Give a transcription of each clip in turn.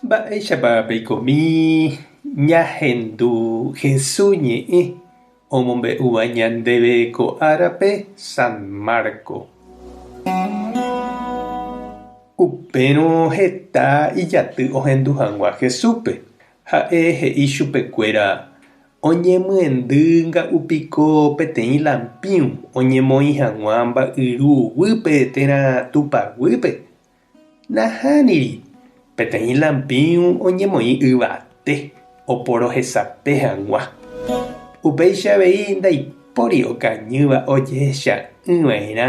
Mba'éichapa peikomi ñahendu Hesu ñe'ẽ omombe'úva ñandéve ko árape San Marco. Upérõ heta ijaty ohendu hag̃ua Jesúspe. Ha'e he'i chupekuéra, Oñemyendy nga'u piko peteĩ lampĩu oñemoĩ hag̃ua mba'yru guýpe térã tupa guýpe? Nahániri, peteĩ lampĩu oñemoĩ yvate oporohesape hag̃ua. Upéicha avei ndaipóri okañýva ojehecha'ỹva'erã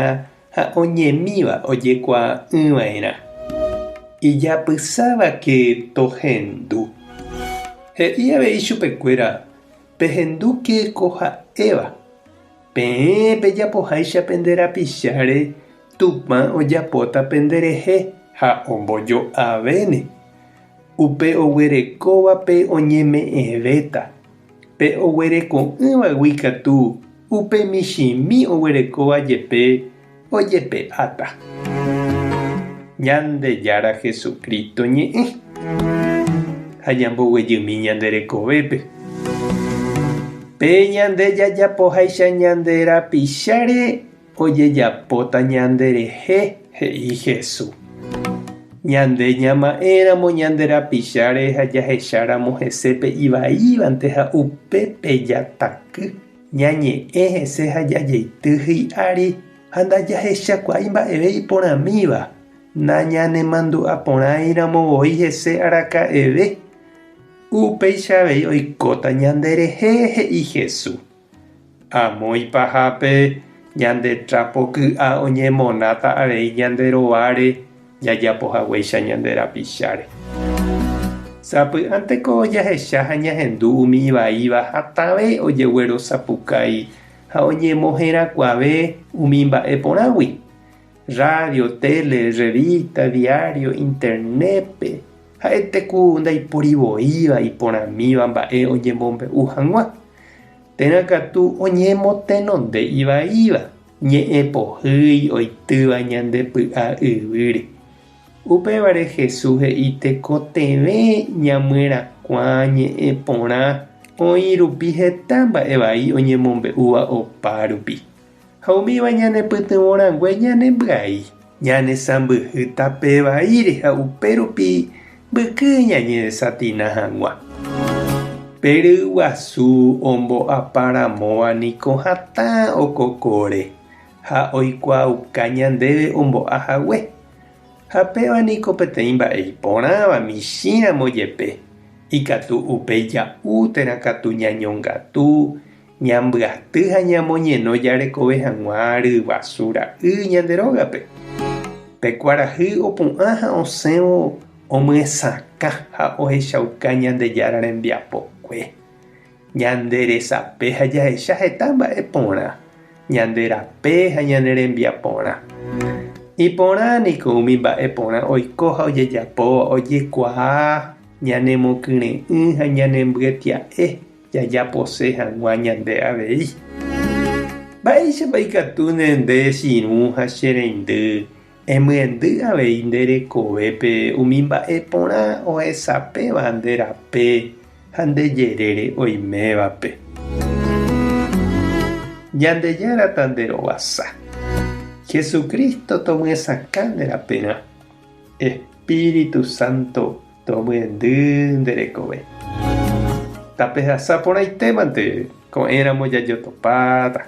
ha oñemíva ojekuaa'ỹva'erã. Ijapysávake tohendu. He'i avei chupekuéra, Pehendúke ko ha'éva. Peẽ pejapoháicha pende rapicháre, Tupã ojapóta penderehe ha ombojo'avéne. Upe oguerekóvape oñeme'ẽvéta, pe oguereko'ỹvagui katu upe michĩmi oguerekóva jepe ojepe'áta. Ñandejára Jesucristo ñe'ẽ ha ñamboguejymi ñande rekovépe. Pe ñande jajapoháicha ñande rapicháre ojejapóta ñanderehe, he'i Jesús. Ñande ñama'ẽramo ñande rapicháre ha jahecháramo hese pe ivaívante ha upépe jataky. Ñañe'ẽ hese ha jajeity hi'ári ha ndajahechakuaái mba'eve iporãmíva, nañanemandu'aporãiramo voi hese araka'eve. Upéicha avei oikóta ñanderehe, he'i Jesús. Amo ipahápe ñande trápo ky'a oñemonáta avei ñande rováre jajapo haguéicha ñande rapicháre. Sapy'ánteko jahecha ha ñahendu umi ivaíva hatãve ojeguerosapukái ha oñemoherakuãve umi mba'e porãgui. Rrádio, téle, rrevísta, diário, Internétpe, ha'ete ku ndaiporivoíva iporãmíva mba'e oñemombe'u hag̃ua. Térã katu oñemotenonde ivaíva, ñe'ẽ pohýi oitýva ñande py'a yvýre. Upévare Jesús he'i tekotevẽ ñamyerakuã ñe'ẽ porã oĩ rupi heta mba'e vai oñemombe'úva opa rupi. Ha umíva ñanepytyvõ rangue ñanembyai, ñanesãmbyhy tape vaíre ha upe rupi mbyky ñañedesatina hag̃ua. Pe ryguasu ombo'apa ramóva niko hatã okokore ha oikuaauka ñandéve ombo'a hague. Ha péva niko peteĩ mba'e iporãva michĩramo jepe, ikatu upe ja'u térã katu ñañongatu, Ñambyaty ha ñamoñeno jarekove hag̃ua ryguasu ra'y ñande rógape. Pe kuarahy opu'ã ha osẽvo omyesakã ha ohechauka Ñandejára rembiapokue. Ñande resape ha jahecha heta mba'e porã, ñande rape ha ñane rembiaporã. Iporã niko umi mba'e porã oiko ha ojejapóva ojekuaa ñanemokyre'ỹ ha ñanembyetia'e. Jajapose hag̃ua ñande avei. Mba'éichapa ikatúne nde che irũ ha che reindy emyendy avei nde rekovépe umi mba'e porã ohesapéva nde rape ha nde jerére oimévape? Ñandejára tanderovasa. Jesucristo tomyesakã nde raperã. Espíritu Santo Tomyendy nde rekove. Tapehasa porãitémante ko'ẽramo jajotopáta.